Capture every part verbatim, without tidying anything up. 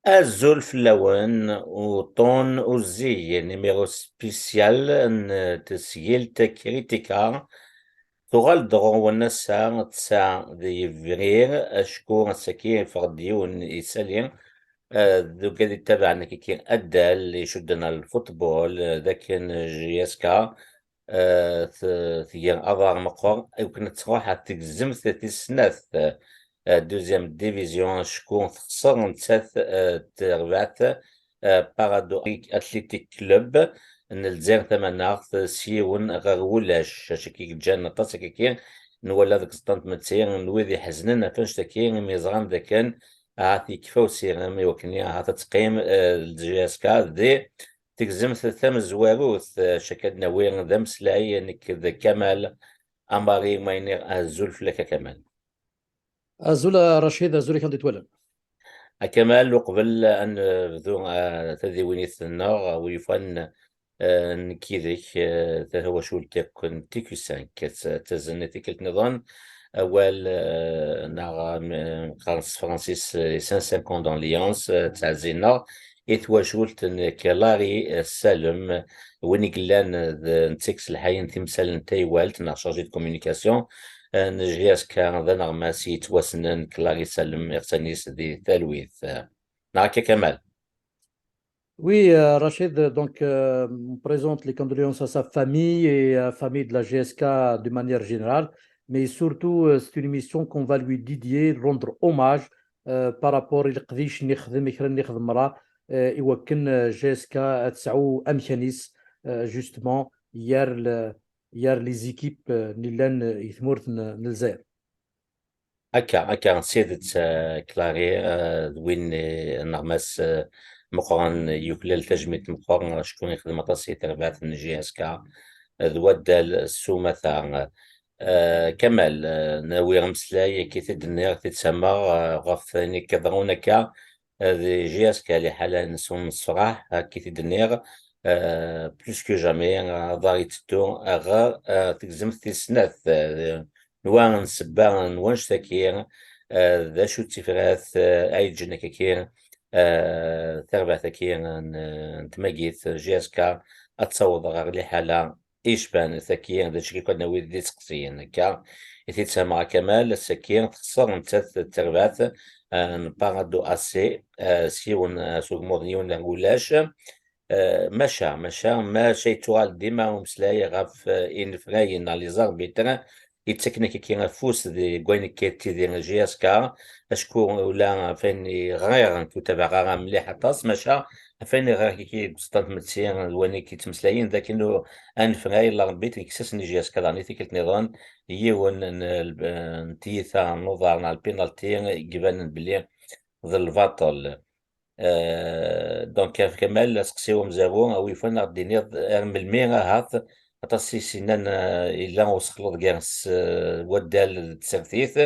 Azul fell-awen, uṭṭun uzzigen, numéro spécial n tesgilt Kritika. Tuɣal-d ɣur-wen ass-a ttesɛa d yebrir, acku ass-agi yeffeɣ-d yiwen isali, eh, d ugad ittabaɛen akkaki addal icudden ar lfutbol, eh, d akken J S K, eh, t-, tger aḍar meqqer, akken ad truḥ ar tegzemt tis snat, eh, deuxième division, acku texṣer nettat, eh, terbaɛt, eh, Parado Athletic Club n Lezzayer Tamaneɣt s yiwen ɣer wulac. Acu i yeǧǧan aṭas akkaki nwala deg ẓeṭṭa n tmetti n wid iḥeznen ɣef annect-agi, imi ẓran dakken ahat yekfa usirem i wakken ahat ad teqqim, eh, J S K di tegzemt tamezwarut, eh, acu akka ad d-nawi d ameslay nekk d Kamal Amari, ma iniɣ azul fell-ak a Kamal. Azul a Racid, azul a k-id-iwalan. A Kamal, uqbel ad nebdu, eh, tadiwinit-nneɣ, wi yufan, eh, nekk yid-k, eh, tawacult akk n T Q cinq, ad tt-, ad tazen i tikkelt nniḍen, awal, eh, neɣ, eh, qqaren s tefransist, eh, cent cinquante ans d'alliance, eh, ttɛezzi-nneɣ i twacult n Clary, eh, Salem, win i yellan, eh, d netta i yesselḥayen timsal n taywalt neɣ chargé de communication, eh, n J S K, d aneɣmas yettwassnen Clary Salem, iɣsan-is di talwit. Eh, neɣ akka Kamal? Oui, euh, Rachid, donc, euh, on présente les condoléances à sa famille et à la famille de la G S K de manière générale, mais surtout, euh, c'est une émission qu'on va lui dédier, rendre hommage, euh, par rapport i leqdic n yexdem, i kra n yexdem ra, euh, i wakken, euh, G S K ad tesɛu amkan-is, euh, justement, yar le, yar les équipes, euh, n illan, euh, i tmurt n, n Lezzayer. Akka, akka, s tidet, eh, Clary, eh, d win, eh, aneɣmas, eh, meqqren, yuklal tajmilt meqqren, acku yexdem aṭas i terbaɛt n J S K, eh, d waddal s umata. Eh, Kamal, eh, nawi ameslay, akka i t-id-nniɣ, t-id-sammeɣ, eh, ɣef wayen i yeḍrun akka, eh, di J S K, liḥala-nnes ur nessefraḥ, akka i t-id-nniɣ, eh, plus que jamais, eh, aḍar yetteddu ɣer, eh, tegzemt tis snat, eh, n wa n ssebba n wannect-agi, eh, d acu d tifrat, eh, ay yeǧǧen akkaki, eh, tarbaɛt-agi n, n tmagit, J S K, ad taweḍ ɣer liḥala yecban tagi, d acu kan wid d iseqsiyen akka i t-id-sammeɣ a Kamal, ass-agi texṣer nettat terbaɛt, eh, n Parado A C, eh, s yiwen, eh, s ugmuḍ n yiwen ar wulac. Eh, maca, maca, maca yettuɣal dima umeslay ɣef, eh, inefrayen neɣ les arbitres yettaken akkaki afus deg wayen akka yettidir J S K, acku ula ɣef wayen i ɣriɣ, nekk ur tabaɛeɣ ara mliḥ aṭas, maca ɣef wayen i ɣriɣ akkaki deg uẓeṭṭa n tmetti d wayen i k-yettmeslayen, d akken u-, anefray n l'arbitre yekkes-asen i J S K daɣen i tikkelt nniḍen yiwen n, n tiyita n uḍar neɣ lpinalti i ibanen belli d lbaṭel. Euh, donc, ɣef Kamal, aseqsi umezwaru, a wi yufan ad ɣ-d-tiniḍ ar melmi ahat, aṭas i s-yennan, euh, yella usexleḍ gar s-, euh, waddal d tsertit.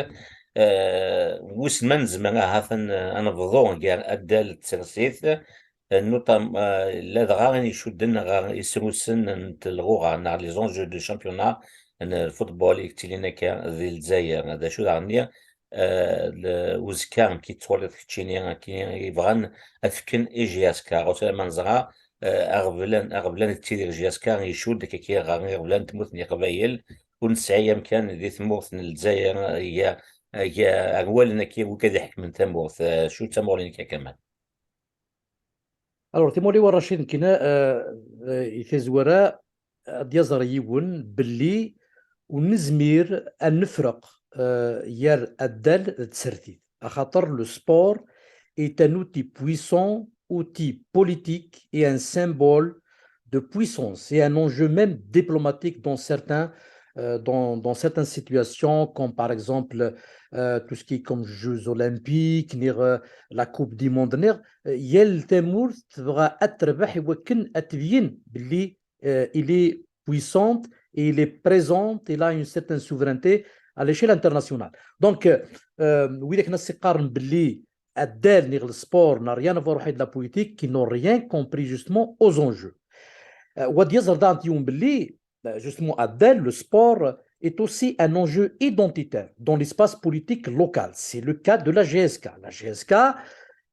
Euh, wissen ma nezmer ahat ad n-, ad nebḍu gar addal d tsertit, euh, notam-, euh, ladɣa ayen icudden ɣer isrusen n telɣuɣa neɣ les enjeux de championnat n lfutbol i yettilin akka di Lezzayer. D acu daɣen-nni, eh, le-, uzekka, amek i tettwaliḍ keččini, akken i bɣan ad fken i J S K? Ɣas ma neẓra, eh, aɣbel-, aɣbel-, aɣbel-, yettidir J S K, icudd akkaki ɣer iɣeblan n tmurt n Yeqbayel, ur nesɛi amkan di tmurt n Lezzayer, iga, iga, ar wallen akka wigad iḥekmen tamurt. Eh, acu d tamuɣli-nnek a Kamal? Alors, timuɣli wa Racid, nekkini, eh, eh, i tazwara, ad yaẓer yiwen belli ur nezmir ad nefreq, eh, gar addal d tsertit. Axaṭer le sport est un outil puissant, outil politique et un symbole de puissance et un enjeu même diplomatique dans certains, euh, dans, dans certaines situations, comme par exemple, euh, tout ce qui est comme Jeux olympiques, neɣ, euh, la Coupe du Monde, neɣ, euh, yal tamurt tebɣa ad terbeḥ i wakken ad tebyin belli, euh, il est puissante et il est présente, il a une certaine souveraineté à l'échelle internationale. Donc, euh, euh, widak nas iqqaren belli addal neɣ le sport n'a rien à voir de la politique, qui n'ont rien compris justement aux enjeux. Euh, wa d-yaẓer daɣen yiwen belli, euh, justement, addal, le sport est aussi un enjeu identitaire dans l'espace politique local. C'est le cas de la G S K. La G S K,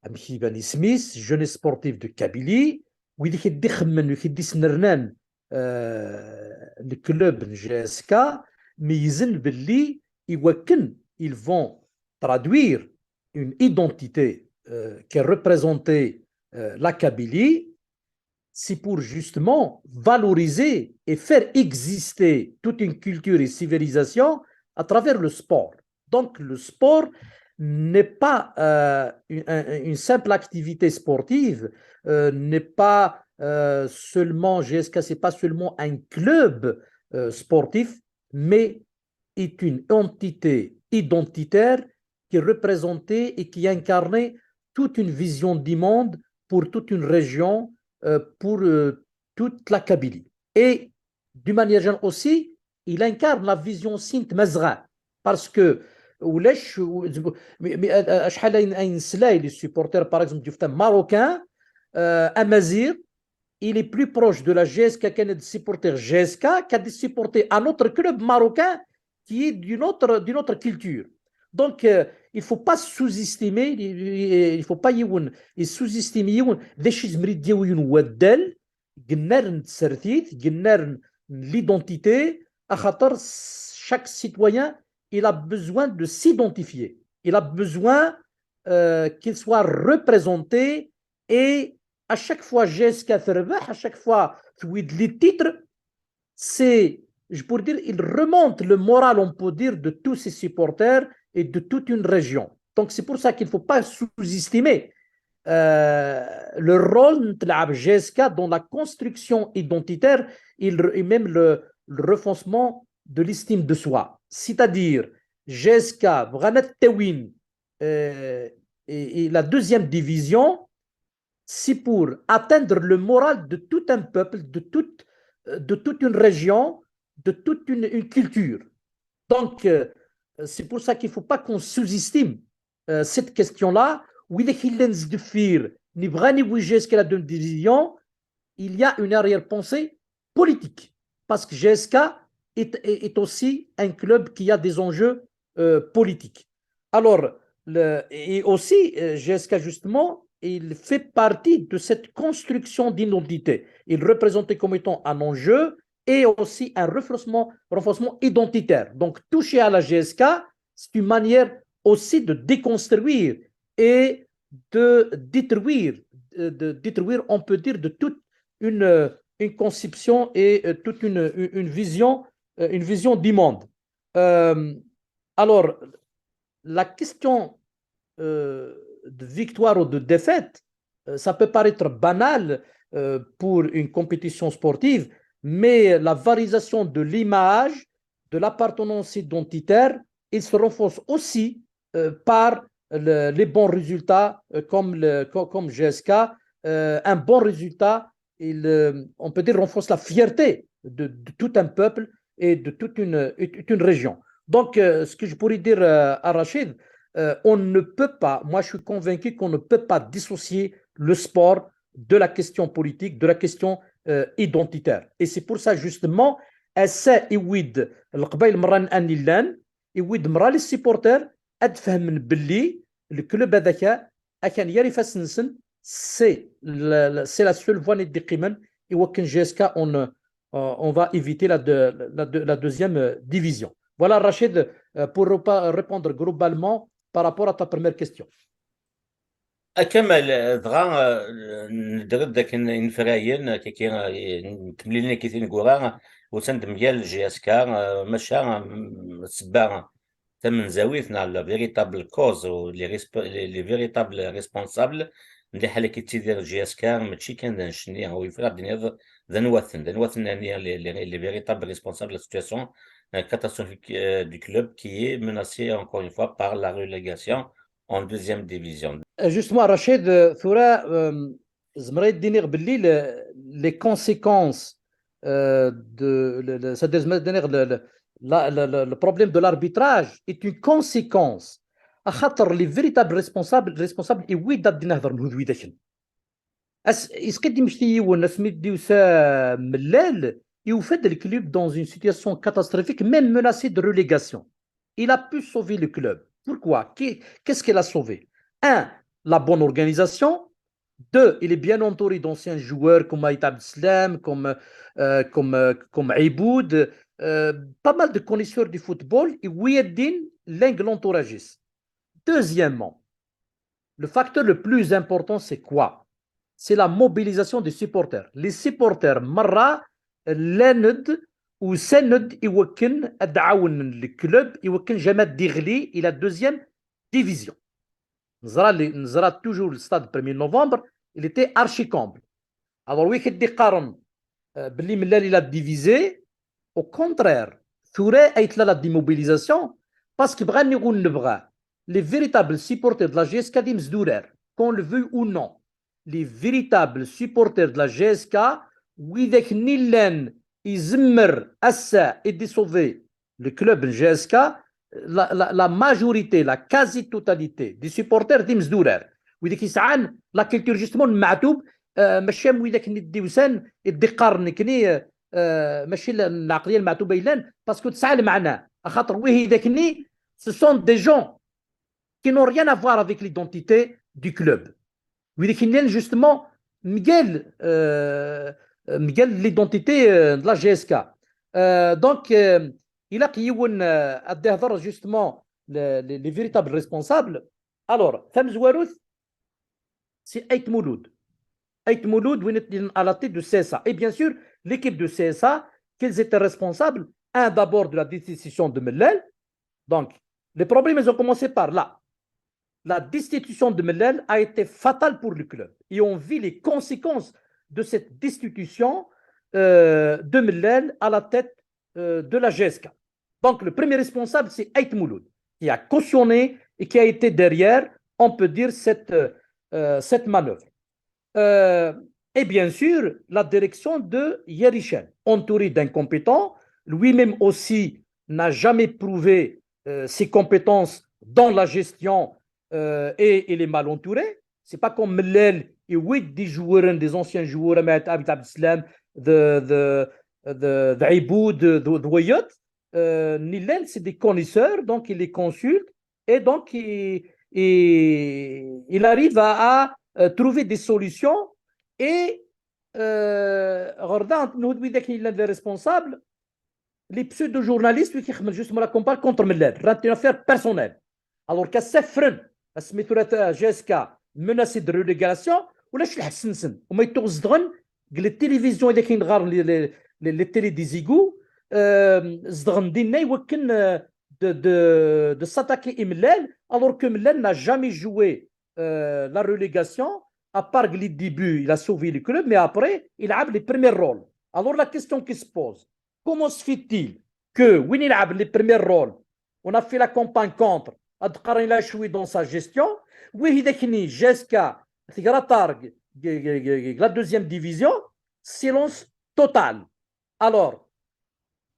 amek iban isem-is, Jeunesse Sportive de Kabylie, wid i d-ixemmen, wid i d-isnernan, euh, le club n J S K, meyyzen belli iwakken ils vont traduire une identité, euh, qui représente, euh, la Kabylie, c'est pour justement valoriser et faire exister toute une culture et civilisation à travers le sport. Donc le sport n'est pas, euh, une, un- une simple activité sportive, euh, n'est pas, euh, seulement, J S K, c'est pas seulement un club, euh, sportif, mais est une entité identitaire qui représentait et qui incarnait toute une vision du monde pour toute une région, euh, pour, euh, toute la Kabylie. Et d'une manière générale aussi, il incarne la vision aussi n Tmazɣa, parce que ulac, mais, mais, euh, acḥal ay, ay nesla, les supporters, par exemple, du foot marocain, euh, amaziɣ, il est plus proche de la J S K qu'un supporter J S K, qu'un supporter un autre club marocain qui est d'une autre, d'une autre culture. Donc, euh, il faut pas sous-estimer, il, il- il faut pas yiwen, il sous-estime yiwen, d acu i yezmer ad d-yawi yiwen waddal, gennar n tsertit, gennar n l'identité, axaṭer chaque citoyen, il a besoin de s'identifier. Il a besoin, euh, qu'il soit représenté et à chaque fois J S K terbeḥ, à chaque fois tewwi-d les titres, c'est, je pourrais dire, il remonte le moral, on peut dire, de tous ses supporters et de toute une région. Donc c'est pour ça qu'il ne faut pas sous-estimer, euh, le rôle de la J S K dans la construction identitaire et, le- et même le, le renforcement de l'estime de soi. C'est-à-dire, J S K, bɣan ad t-awin, euh, et, et la deuxième division, c'est pour atteindre le moral de tout un peuple, de toute, de toute une région, de toute une, une culture. Donc, euh, c'est pour ça qu'il ne faut pas qu'on sous-estime, euh, cette question-là. Widak i yellan sdeffir, nni bɣan ad awin J S K la deuxième division, il y a une arrière-pensée politique. Parce que J S K est, est, est aussi un club qui a des enjeux, euh, politiques. Alors, le- et aussi, euh, J S K, justement, il fait partie de cette construction d'identité. Il représentait comme étant un enjeu et aussi un renforcement, renforcement identitaire. Donc, toucher à la J S K, c'est une manière aussi de déconstruire et de détruire, euh, de détruire, on peut dire, de toute une, euh, une conception et, euh, toute une, une- une vision, euh, une vision du monde. Euh, alors, la question, euh, de victoire ou de défaite, euh, ça peut paraître banal, euh, pour une compétition sportive, mais la valorisation de l'image, de l'appartenance identitaire, il se renforce aussi, euh, par le- les bons résultats, euh, comme, le, co- comme J S K. Euh, un bon résultat, il, euh, on peut dire, renforce la fierté de, de tout un peuple et de toute une, une région. Donc, euh, ce que je pourrais dire, euh, à Rachid, euh, on ne peut pas, moi je suis convaincu qu'on ne peut pas dissocier le sport de la question politique, de la question, euh, identitaire. Et c'est pour ça, justement, ass-a iwwi-d Leqbayel merra n anillan, iwwi-d merra les supporters, ad fehmen belli le club adaka, akan gar ifassen-nsen, c'est la, la- c'est la seule voie i d-iqqimen, iwakken J S K, on, euh, on va éviter la, de- la, de- la deuxième, euh, division. Voilà, Rachid, euh, pour repa- répondre globalement par rapport à ta première question. A Kamal, dɣa, eh, nedder-d akken inefrayen, kiki, eh, n temlilin-agi tineggura, usan-d mgal J S K, eh, maca, mm, ssebba tamenzawit neɣ la véritable cause ou les resp- les les véritables responsables n liḥala i yettidir J S K, mačči kan d annect-nni, u yefra ad d-tiniḍ d anwa-ten, d anwa-ten, les les les les véritables responsables de la situation, eh, catastrophique, eh, du club qui est menacé encore une fois par la relégation en deuxième division. Euh, justement, Rachid, euh, tura, euh, zemreɣ ad d-iniɣ belli le- les conséquences, euh, de, le- le- c'est-à-dire, zemreɣ ad d-iniɣ le, le- la- le- le- le problème de l'arbitrage est une conséquence. Axaṭer les véritables responsables, responsables, et oui, dad dinahder mhud widaken. As, isqi d imekti yiwen, asmi d-yusa Mellal, yufa-d le club dans une situation catastrophique, même menacé de relégation. Il a pu sauver le club. Pourquoi? Qui- Qu'est-ce qu'il a sauvé? Un, la bonne organisation. Deux, il est bien entouré d'anciens joueurs comme Aït Abdeslam, comme, euh, comme, euh, comme Aiboud, euh, pas mal de connaisseurs du football, et Ouiaddine, l'entourage. Deuxièmement, le facteur le plus important, c'est quoi? C'est la mobilisation des supporters. Les supporters, مرة, لان و ساند يوكن ادعاون الكلوب يوكن جمال ديغلي الى deuxième division. نزرا نزرا toujours le stade premier novembre, il était archi comble. Alors وي كدي قارن باللي ملال الى divisé, au contraire, ثورة ايت la démobilisation, parce que بغا نقول نبغى les véritables supporters de la J S K دي مزدورار, qu'on le veuille ou non. Les véritables supporters de la J S K, وإذا كني لان يزمر أسا et de sauver le club J S K, la, la, la majorité, la quasi-totalité des supporters دي مزدورار. وإذا كيسعان la culture justement المعتوب, آه, ماشي وإذا كني الديوسان الدقار نكني, آه, ماشي العقلية المعتوبة إلان, parce que تسعى المعنى, خاطر ويه إذا كني, ce sont des gens qui n'ont rien à voir avec l'identité du club. وإذا كاين justement مقال, euh, مقال l'identité, euh, de la J S K. Euh, donc, euh, il a يون, euh, أدي هضر justement les, les, les véritables responsables. Alors, تمزواروث, c'est Aït Mouloud. Aït Mouloud, وين à la tête de C S A. Et bien sûr, l'équipe de C S A, qu'ils étaient responsables, un, d'abord de la destitution de Mellal. Donc, les problèmes, ils ont commencé par là. La destitution de Mellal a été fatale pour le club. Et on vit les conséquences de cette destitution, euh, de Mellal à la tête, euh, de la J S K. Donc, le premier responsable, c'est Aït Mouloud, qui a cautionné et qui a été derrière, on peut dire, cette, euh, cette manœuvre. Euh, et bien sûr, la direction de Yerichen, entourée d'incompétents, lui-même aussi n'a jamais prouvé, euh, ses compétences dans la gestion, euh, et il est mal entouré. C'est pas comme Mellal يويد des joueurs, des anciens joueurs, Aït Abdeslam, de, de, de, de Aiboud, de, de Wayot. Euh, Nilel, c'est des connaisseurs, donc il les consulte et donc il, il, il arrive à, à, euh, trouver des solutions et, euh, غردا نهود ويدك إلا des responsables, les pseudo-journalistes, وي كيخدم justement la campagne contre Mellal, راه une affaire personnelle. Alors كسفرن اسمي ثلاثة J S K menacé de relégation, ولا شي الحس نسن وما يتوغ زدغن قال التلفزيون اذا كاين غار les, les, les, les télé des égouts, euh, زدغن دينا يوكن, euh, de, de, de s'attaquer à Mellal, alors que Mellal n'a jamais joué, euh, la relégation, à part les débuts, il a sauvé le club, mais après, il a les premiers rôles. Alors la question qui se pose, comment se fait-il que وين يلعب les premiers rôles, on a fait la campagne contre, أدقرين لا شوي dans sa gestion, وي هي داكني J S K ثقرا طارق, la deuxième division, silence total. Alors,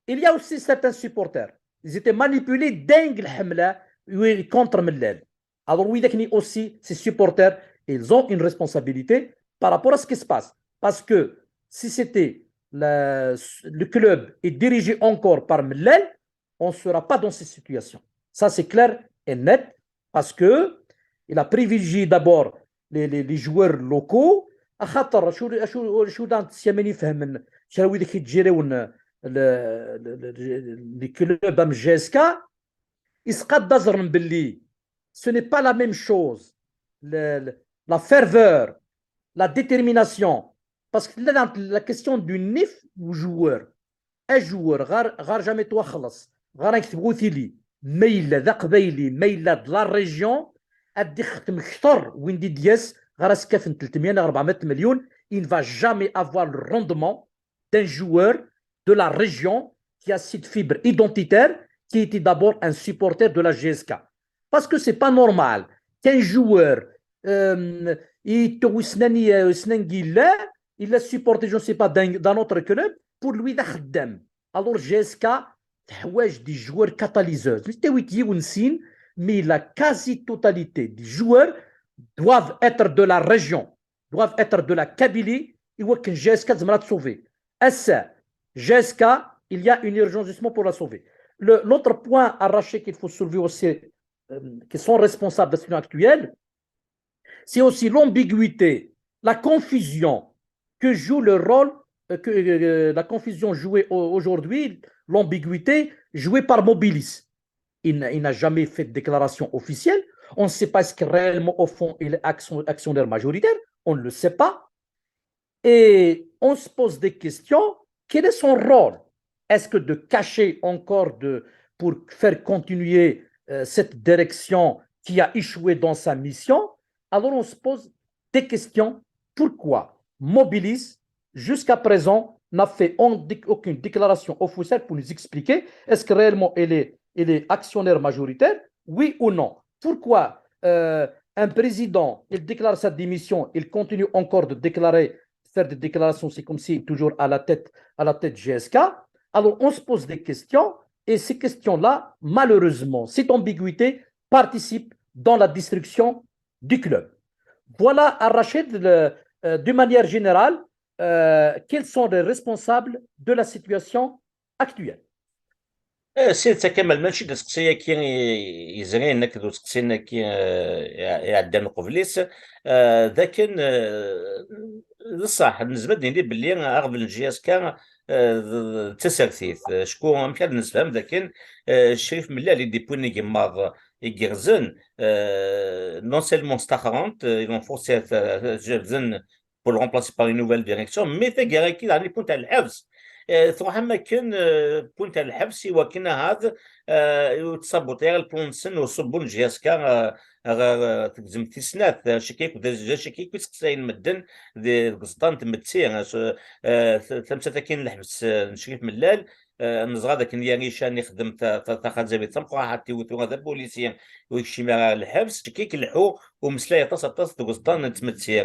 il y a aussi certains supporters, ils étaient manipulés داينغ الحملة contre Mellal. Alors وي داكني aussi, ces supporters, ils ont une responsabilité par rapport à ce qui se passe. Parce que si c'était la, le club est dirigé encore par Mellal, on ne sera pas dans cette situation. Ça, c'est clair et net, parce que il a privilégié d'abord les, les, les joueurs locaux. اخاطر شو شو شو دان تسيامين يفهم شراوي ديك يتجيريون les clubs ام J S K, يسقط دازرن باللي ce n'est pas la même chose, la, la ferveur, la détermination, parce que la, la question du nif ou joueur, un joueur غار غار jamais توا خلص, غار راك تبغوتي لي, ما الا ذا قبايلي, ما الا de la région, ادي خدم اكثر وين دي دياس غار اسكافن ثلاثمية ولا أربعمية مليون, il ne va jamais avoir le rendement d'un joueur de la région qui a cette fibre identitaire, qui était d'abord un supporter de la J S K. Parce que c'est pas normal qu'un joueur, euh, il, il a supporté, je ne sais pas, d'un, d'un autre club, pour lui, il a خدام. Alors, J S K تحواج des joueurs catalyseurs. Mais la quasi-totalité des joueurs doivent être de la région, doivent être de la Kabylie, et que J S K تزمرات sauver. Est-ce J S K, il y a une urgence justement pour la sauver. Le, l'autre point arraché qu'il faut soulever aussi, euh, qui sont responsables de la situation actuelle, C'est aussi l'ambiguïté, la confusion que joue le rôle, euh, que euh, la confusion jouée aujourd'hui, l'ambiguïté jouée par Mobilis. Il n'a jamais fait de déclaration officielle. On ne sait pas est-ce que réellement, au fond, il est actionnaire majoritaire. On ne le sait pas. Et on se pose des questions. Quel est son rôle? Est-ce que de cacher encore de, pour faire continuer euh, cette direction qui a échoué dans sa mission? Alors on se pose des questions. Pourquoi Mobilis, jusqu'à présent, n'a fait aucune déclaration officielle pour nous expliquer est-ce que réellement il est, il est actionnaire majoritaire, oui ou non? Pourquoi euh, un président, il déclare sa démission, il continue encore de déclarer, faire des déclarations, c'est comme si toujours à la tête, à la tête G S K. Alors, on se pose des questions et ces questions-là, malheureusement, cette ambiguïté participe dans la destruction du club. Voilà, à Rachid, euh, de manière générale, euh, quels sont les responsables de la situation actuelle. Eh, sida Kamal, mačči d aseqsi-agi yezrin akked useqsi-nni-agi iɛeddan uqbel-is, eh, d akken, eh, d ṣṣeḥ, nezmer ad nini belli aɣbel n G S K, eh, d tasertit. Acku amek ad nessefhem d akken, eh, Crif Mellal i d-iwwin igemmaḍ igerrzen, eh, non seulement staxren-t, eh, ils l'ont forcé à, à, à, pour le remplacer par une nouvelle direction, mais tagara-agi daɣen wwin-t ɣer lḥebs. Eh, truḥ am wakken, eh, wwin-t ɣer lḥebs i wakken ahat, eh, ur ttṣabuṭ ara lplan-nsen uṣubbu n G S K, eh, ɣer, eh, tegzem tis snat, eh, d acu akka akk, d acu akka akk i ttqeṣṣiren medden deg uẓeṭṭa n tmetti, eh, s-, eh, t-, tamsalt-agi n lḥebs, eh, n Crif Mellal, eh, neẓra d akken Yarican ixdem ta-, ta-, taxazabit tameqqrant, iwet tura d apolisi ur yekcim ara ɣer lḥebs. Cekk i ileḥḥu umeslay aṭas, aṭas deg uẓeṭṭa n tmetti.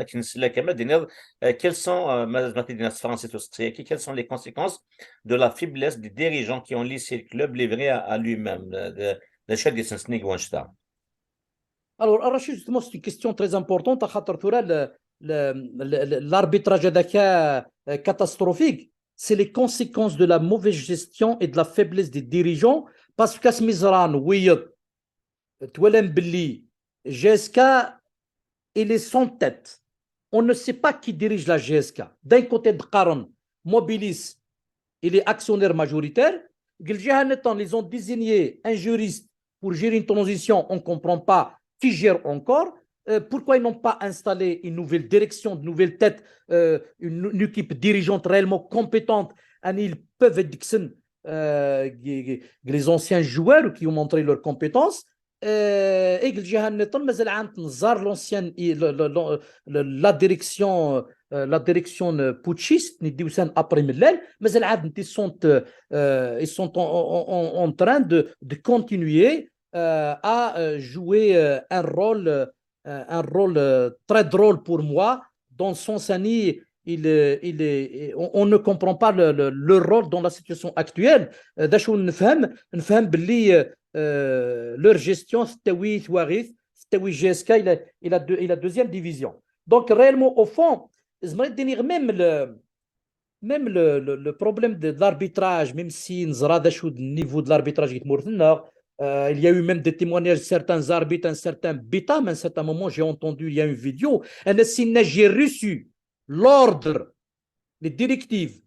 Akken nesla kan, ma d-tiniḍ, eh, quelles sont, eh, ma, ma t-id-nniɣ s tefransist useqsi-agi, quelles sont les conséquences de la faiblesse des dirigeants qui ont laissé le club livré à, à lui-même, eh, d, d acu ad d-yessensen deg wannect-a? Alors, Rachid, justement, c'est une question très importante, axaṭer tura le, le, le, le, l'arbitrage هذاك, euh, catastrophique, c'est les conséquences de la mauvaise gestion et de la faiblesse des dirigeants, parce que asmi ẓran wiyeḍ, twalam belli G S K, il est sans tête. On ne sait pas qui dirige la G S K. D'un côté, qqaren Mobilis, il est actionnaire majoritaire. Deg lǧiha nniḍen, ils ont désigné un juriste pour gérer une transition, on ne comprend pas qui gère encore. Euh, pourquoi ils n'ont pas installé une nouvelle direction, de nouvelles têtes, euh, une, une équipe dirigeante réellement compétente? Ils peuvent être, euh, les anciens joueurs qui ont montré leurs compétences. Euh, et deg lǧiha nniḍen, mazal ɛad neẓẓar l'ancienne, le, le, le, le, la direction, euh, la direction, euh, putschiste, n-, d-yusan après Mellal, mazal ɛad, ils sont, euh, ils sont en, en, en, en train de, de continuer, euh, à, euh, jouer, euh, un rôle, euh, un rôle, euh, très drôle pour moi, dans le sens, ani, il, euh, il est, on, on ne comprend pas le, le, leur rôle dans la situation actuelle. Euh, d acu nefhem, nefhem belli, euh, euh, leur gestion tettawi twaɣit, tettawi G S K, il a, il a deux, il a deuxième division. Donc, réellement, au fond, même le, même le, le, le problème de, de l'arbitrage, même si neẓra d acu d niveau de l'arbitrage deg tmurt-nneɣ, euh, il y a eu même des témoignages de certains arbitres, un certain Bitam, à un certain moment, j'ai entendu, il y a une vidéo, un signe, j'ai reçu l'ordre, les directives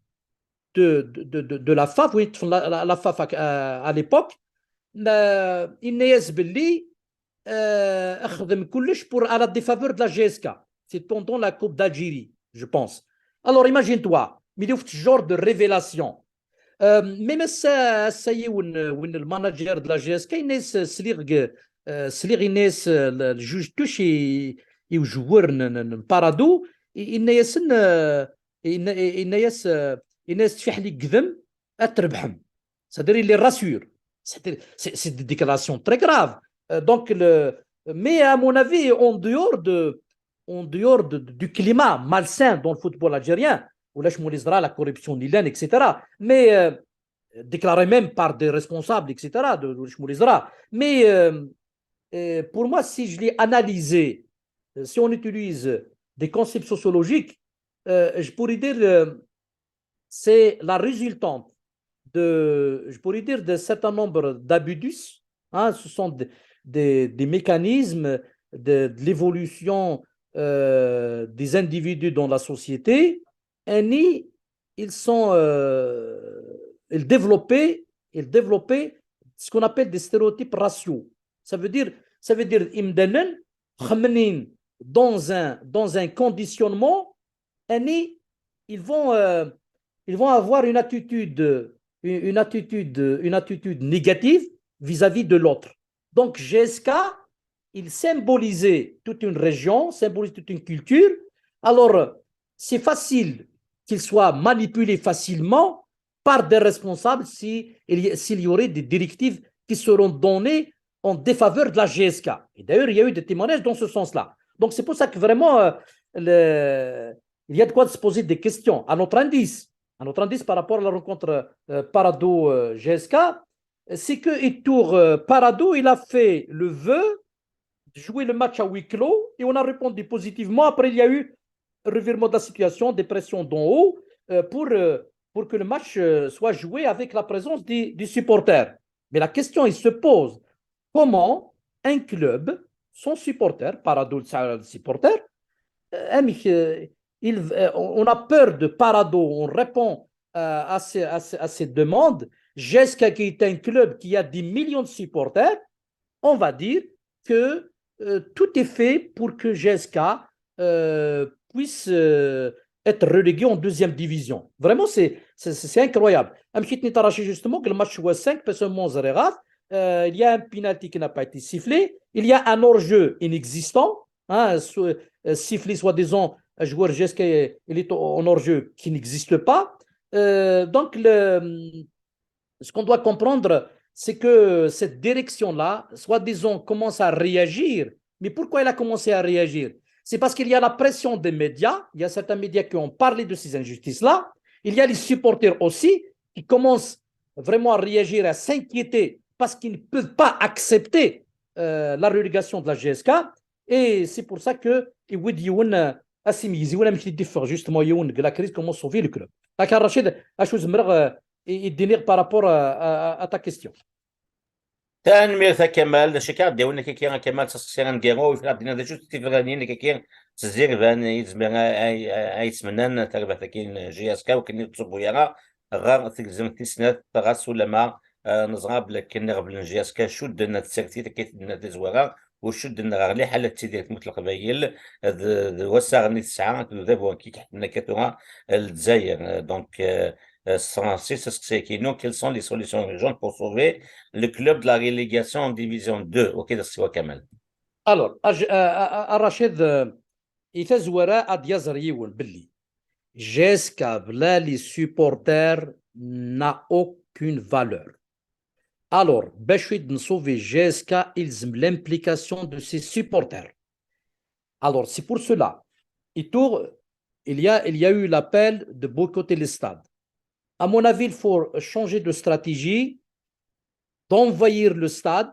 de, de, de, de, de la FAF, oui, la, la, la FAF à, à l'époque, euh, yenna-yas belli, euh, xdem kullec pour à la défaveur de la G S K. C'est pendant la Coupe d'Algérie, je pense. Alors, imagine-toi, mais il y a ce genre de révélation. Euh, même ça, ça y est, le manager de la G S K, il est, c'est, euh, c'est, euh, le juge touche et, et joueur, Parado, il est, euh, il est, c'est-à-dire, il les rassure. C'est, c'est des déclarations très graves. Euh, donc, le, mais à mon avis, en dehors de, en dehors de, du climat malsain dans le football algérien, où la corruption, et cetera. Mais, euh, déclaré même par des responsables, et cetera, de, de Mais, euh, euh, pour moi, si je l'ai analysé, euh, si on utilise des concepts sociologiques, euh, je pourrais dire, euh, c'est la résultante de, je pourrais dire, d'un certain nombre d'abus, hein, ce sont des, des, des mécanismes de, de l'évolution euh, des individus dans la société, يعني, ils sont, euh, ils développaient, ils développaient ce qu'on appelle des stéréotypes raciaux. Ça veut dire, ça veut dire, imdanen, خمنين dans un, dans un conditionnement, يعني, ils vont, euh, ils vont avoir une attitude, une attitude, une attitude négative vis-à-vis de l'autre. Donc, G S K, il symbolisait toute une région, symbolise toute une culture. Alors, c'est facile qu'il soit manipulé facilement par des responsables si, il y- s'il y aurait des directives qui seront données en défaveur de la G S K. Et d'ailleurs, il y a eu des témoignages dans ce sens-là. Donc, c'est pour ça que vraiment, euh, le- il y a de quoi se poser des questions. À notre indice, à notre indice par rapport à la rencontre euh, Parado-G S K, c'est que Ettore euh, Parado, il a fait le vœu de jouer le match à huis clos et on a répondu positivement. Après, il y a eu revirement de la situation, des pressions d'en haut euh, pour, euh, pour que le match euh, soit joué avec la présence des, des supporters. Mais la question, il se pose, comment un club sans supporters, Parado le supporter, euh, amek, euh, il, euh, on a peur de Parado, on répond euh, à, ces, à, ces, à ces demandes. G S K, qui est un club qui a des millions de supporters, on va dire que euh, tout est fait pour que G S K euh, puisse euh, être relégué en deuxième division. Vraiment, c'est c'est- c'est incroyable. Amkitni Tarachi, justement, que le match soit cinq, personne moins euh, il y a un penalty qui n'a pas été sifflé, il y a un hors-jeu inexistant, hein, so- euh, sifflé soi-disant un joueur G S K, il est en hors-jeu qui n'existe pas. Euh, donc, le, ce qu'on doit comprendre, c'est que cette direction-là, soi-disant, commence à réagir. Mais pourquoi elle a commencé à réagir ? C'est parce qu'il y a la pression des médias. Il y a certains médias qui ont parlé de ces injustices-là. Il y a les supporters aussi qui commencent vraiment à réagir, à s'inquiéter parce qu'ils ne peuvent pas accepter euh, la relégation de la G S K. Et c'est pour ça que يولي يون اسيميزي ولا مش يدفع justement يون la crise, comment sauver le club. هكا رشيد، اشو زمرغ يدينيغ par rapport à, à, à ta question. Tanemmirt a Kamal, d acu akka d-yewwin akka a Kamal, d taseqsi aneggaru, yif ad d-iniɣ d acu-tt tifranin akka, ttezziɣ iban yezmer ay, ay, ay yesmenan tarbaɛt-agi n G S K, ur ken-id-ttṣubbu ara ɣer tegzemt tis snat, ɣas ulama eh, neẓra belli akken iɣeblan n G S K cudden at tsertit, akka i t-id-tenna tazwara, ur cudden ɣer liḥala tettidir tmurt n Leqbayel, d, d wassaɣen i tesɛa, akked udabu akken i k-ḥetten akka tura, eh, Lezzayer. Eh, donc, eh, eh, s Francis, aseqsi-agi-inu, quelles sont les solutions urgentes pour sauver le club de la relégation en division deux? Ok, d aseqsi-w a Kamal. Alors, a, a, a, a Rachid, euh, i tazwara ad yaẓer yiwen belli G S K bla les supporters n'a aucune valeur. Alors, باش نصوفي G S K, il faut l'implication de ses supporters. Alors, c'est pour cela, il tourne, il y a, il y a eu l'appel de boycotter les stades. À mon avis, il faut changer de stratégie, d'envahir le stade,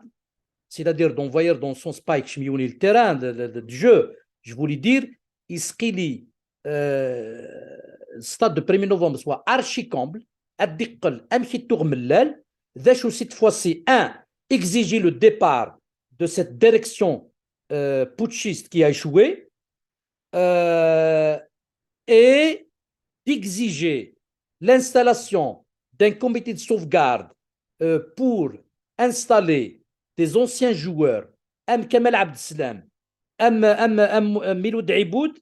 c'est-à-dire d'envahir dans le sens pas le terrain de, de, de jeu, je voulais dire, يسقي لي euh, stade de premier novembre soit archi comble, ad d-iqqel amek i tuɣ Mellal, d acu cette fois-ci, un, exiger le départ de cette direction euh, putschiste qui a échoué, euh, et d'exiger l'installation d'un comité de sauvegarde euh, pour installer des anciens joueurs, am Kamal Abdeslam, am, am, am, am Miloud Aiboud,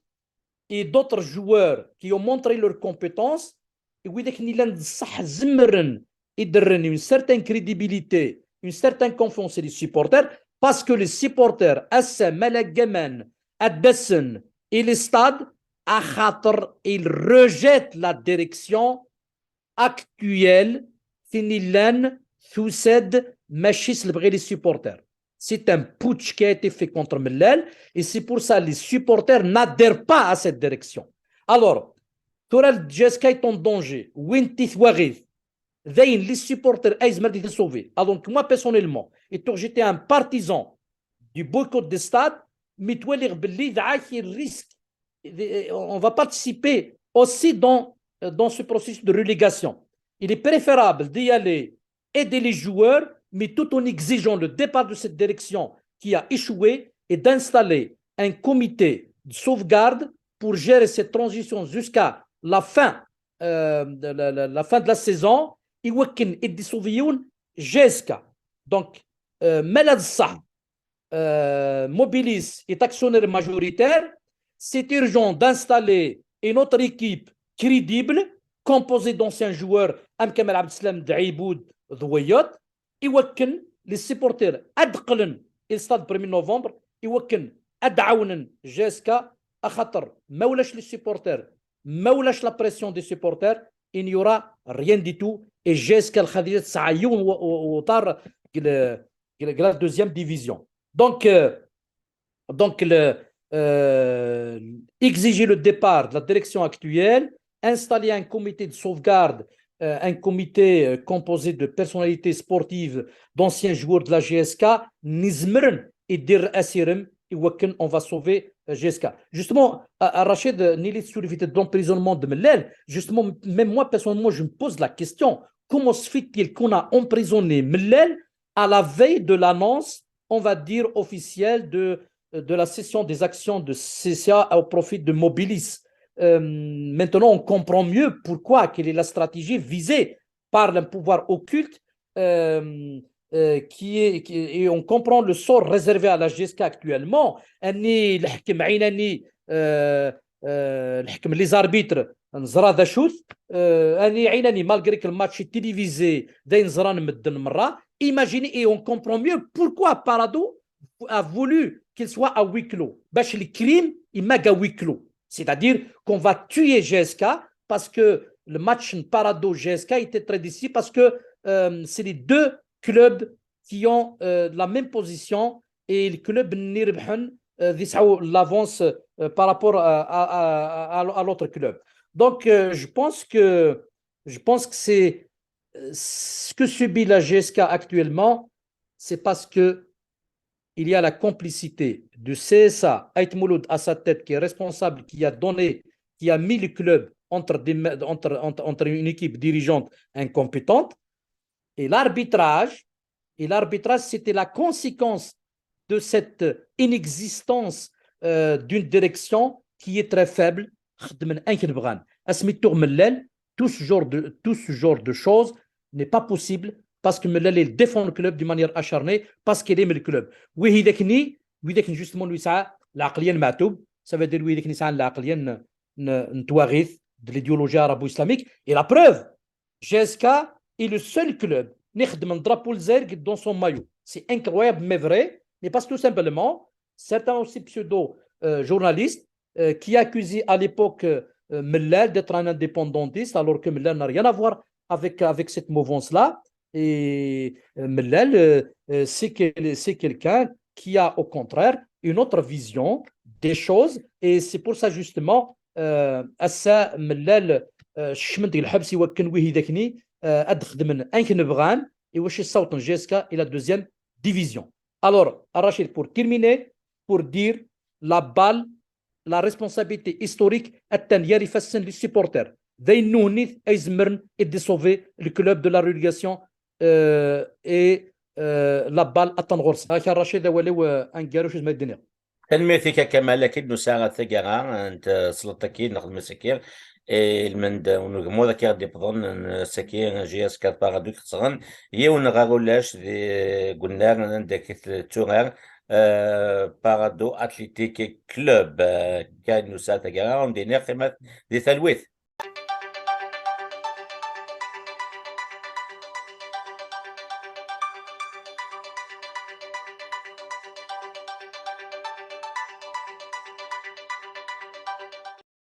et d'autres joueurs qui ont montré leurs compétences, et widak akken yellan d ṣṣeḥ zemren ad rren une certaine crédibilité, une certaine confiance chez les supporters, parce que les supporters, ass-a ma llan ad d-asen i les stades, axaṭer ils rejettent la direction actuelle, tin yellan tusa-d mačči s lebɣi les supporters. C'est un putsch qui a été fait contre Mellal et c'est pour ça les supporters n'adhèrent pas à cette direction. Alors, tura G S K est en danger, wwin-t i twaɣit, d ayen les supporters ay yezmer ad t-isauver. Ah, donc moi personnellement, étant j'étais un partisan du boycott des stades, mi ttwaliɣ belli dɣa il risque, on va participer aussi dans, dans ce processus de relégation. Il est préférable d'y aller, aider les joueurs, mais tout en exigeant le départ de cette direction qui a échoué, et d'installer un comité de sauvegarde pour gérer cette transition jusqu'à la fin, euh, de la, la- la fin de la saison, iwakken ad d-iṣubb yiwen J S K. Donc, euh, ma la d ṣṣeḥ, euh, Mobilis est actionnaire majoritaire, c'est urgent d'installer une autre équipe crédible, composée d'anciens joueurs, am Kamel Abdeslam, Deiboud, d wiyaḍ, iwakken les supporters ad qqlen i stade premier novembre, iwakken ad ɛawnen J S K, axaṭer ma ulac les supporters, ma ulac la pression des supporters, il n'y aura rien du tout, et J S K Lxadir tesɛa yiwen w- w- wuḍar deg le- deg la deuxième division. Donc, euh, donc le, euh, exiger le départ de la direction actuelle, installer un comité de sauvegarde, euh, un comité euh, composé de personnalités sportives, d'anciens joueurs de la J S K, nezmer ad nerr asirem iwakken on va sauver euh, J S K. Justement, à, à Rachid, euh, Nili, sur le fait d'emprisonnement de Mellal, justement, même moi, personnellement, je me pose la question, comment se fait-il qu'on a emprisonné Mellal à la veille de l'annonce, on va dire, officielle de, de la cession des actions de C C A au profit de Mobilis? Euh, maintenant, on comprend mieux pourquoi, quelle est la stratégie visée par le pouvoir occulte, euh, euh, qui est, qui- et on comprend le sort réservé à la J S K actuellement. Ani, الحكم عيناني, euh, euh, الحكم, les arbitres, نزرا ذا شوت, euh, ani عيناني, malgré que le match est télévisé, ذا نزرا مدن مرة. Imaginez et on comprend mieux pourquoi Parado a voulu qu'il soit à huis clos. باش le crime يماك à huis clos. C'est-à-dire qu'on va tuer J S K parce que le match Parado J S K était très décisif parce que euh, c'est les deux clubs qui ont euh, la même position et le club n-, euh, l'avance euh, par rapport à, à, à, à l'autre club. Donc, euh, je pense que, je pense que c'est euh, ce que subit la J S K actuellement, c'est parce que il y a la complicité du C S A, Ait Mouloud à sa tête, qui est responsable, qui a donné, qui a mis le club entre, des, entre, entre, entre une équipe dirigeante incompétente, et l'arbitrage, et l'arbitrage, c'était la conséquence de cette inexistence euh, d'une direction qui est très faible. خدمن انك نبغان اسمي توغ ملال tout ce genre de, tout ce genre de choses n'est pas possible parce que Mellal il défend le club d'une manière acharnée parce qu'il aime le club. Oui, il est ويداكني justement lui ça العقليه المعتوب, ça veut dire ويداكني ça العقليه نتواغيث de l'idéologie arabo-islamique. Et la preuve, J S K est le seul club نخدم drapeau الجزائر dans son maillot. C'est incroyable mais vrai, mais parce que tout simplement certains aussi pseudo euh, journalistes euh, qui accusait à l'époque euh, Mellal d'être un indépendantiste, alors que Mellal n'a rien à voir avec, avec cette mouvance-là. Et euh, Mellal, euh, euh, c'est que- c'est quelqu'un qui a au contraire une autre vision des choses. Et c'est pour ça justement, euh, ass-a Mellal, euh, kecmen deg lḥebs iwakken widak-nni euh, ad xedmen ayen bɣan, i wacu ssawḍen J S K i la deuxième division. Alors, Rachid, pour terminer, pour dire la balle, la responsabilité historique, attan gar ifassen les supporters. D ayen n uhnit ay izemren ad d-sauver le club de la relégation euh, et euh, la balle attan ɣur-sen. Aka Rachid, awal-iw euh, aneggaru, acu zemreɣ ad d-iniɣ? Tanemmirt-ik a Kamal, akken nusa ɣer taggara n tesleḍt-agi, nexdem ass-agi, i lmend n ugmuḍ akka i ɣ-d-iwwḍen n ass-agi, J S K Paradox ɣer yiwen ɣer ulac di Gunnar, anda i tetturar eh, Parado Athletic Club. Eh, kan nusa taggara, ur d-iniɣ qimat di talwit.